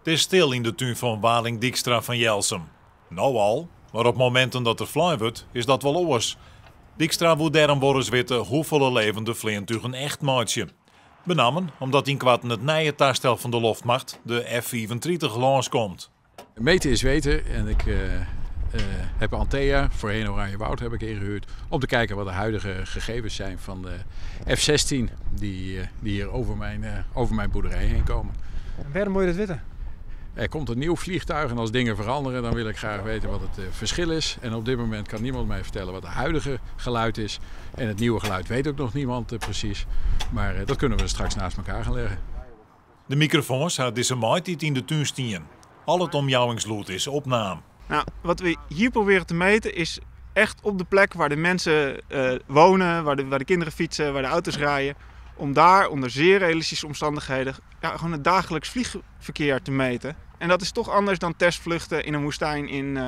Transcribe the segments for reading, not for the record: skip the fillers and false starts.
It is stil yn de tún fan Waling Dykstra fan Jelsum. No al, mar op mominten dat der flein wurdt, is dat wol oars. Dykstra woe dêrom wolris witte hoefolle leven de fleantugen echt meitsje. Benammen omdat ynkoarten it nije tastel fan de loftmacht, de F-35, lânskomt. Meten is weten en ik heb Antea, voorheen Oranjewoud, heb ik ingehuurd om te kijken wat de huidige gegevens zijn van de F-16 die hier over mijn boerderij heen komen. En waarom moet je dat weten? Er komt een nieuw vliegtuig en als dingen veranderen, dan wil ik graag weten wat het verschil is. En op dit moment kan niemand mij vertellen wat het huidige geluid is. En het nieuwe geluid weet ook nog niemand precies. Maar dat kunnen we straks naast elkaar gaan leggen. De microfoons hat dizze maitiid yn de tún stien. Al it omjouwingslûd is opnaam. Wat we hier proberen te meten is echt op de plek waar de mensen wonen, waar de kinderen fietsen, waar de auto's rijden. Om daar onder zeer realistische omstandigheden, gewoon het dagelijks vliegverkeer te meten. En dat is toch anders dan testvluchten in een woestijn in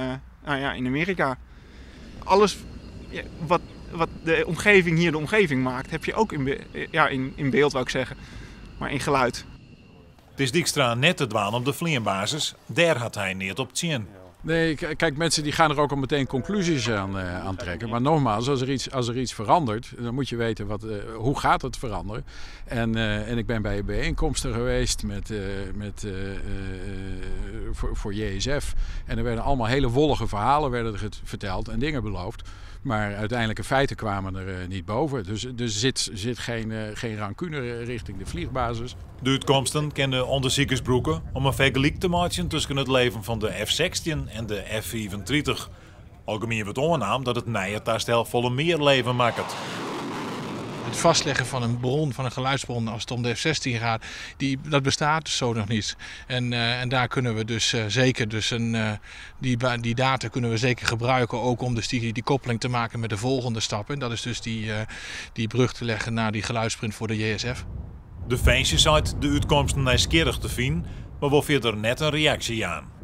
Amerika. Alles, ja, wat de omgeving hier de omgeving maakt, heb je ook in beeld, wou ik zeggen, maar in geluid. Het is Dykstra net te dwaan op de vleerbasis. Daar had hij neer op tien. Nee, mensen die gaan er ook al meteen conclusies aan trekken. Maar nogmaals, als er iets verandert, dan moet je weten hoe gaat het veranderen. En ik ben bij bijeenkomsten geweest voor JSF. En er werden allemaal hele wollige verhalen werden er verteld en dingen beloofd. Maar uiteindelijke feiten kwamen er niet boven. Dus er zit geen rancune richting de vliegbasis. De uitkomsten kennen onderzoekers broeken om een vergelijk te maken tussen het leven van de F-16 en de F-35. Algemeen wordt aannam dat het nije tastel volle meer leven maakt. Het vastleggen van een bron, van een geluidsbron, als het om de F-16 gaat, dat bestaat dus zo nog niet. En daar kunnen we dus zeker dus een die ba-, die data kunnen we zeker gebruiken, ook om dus die koppeling te maken met de volgende stap. En dat is dus die brug te leggen naar die geluidsprint voor de JSF. De Definsje zei de uitkomsten nieuwsgierig te vinden, maar wil verder net een reactie aan.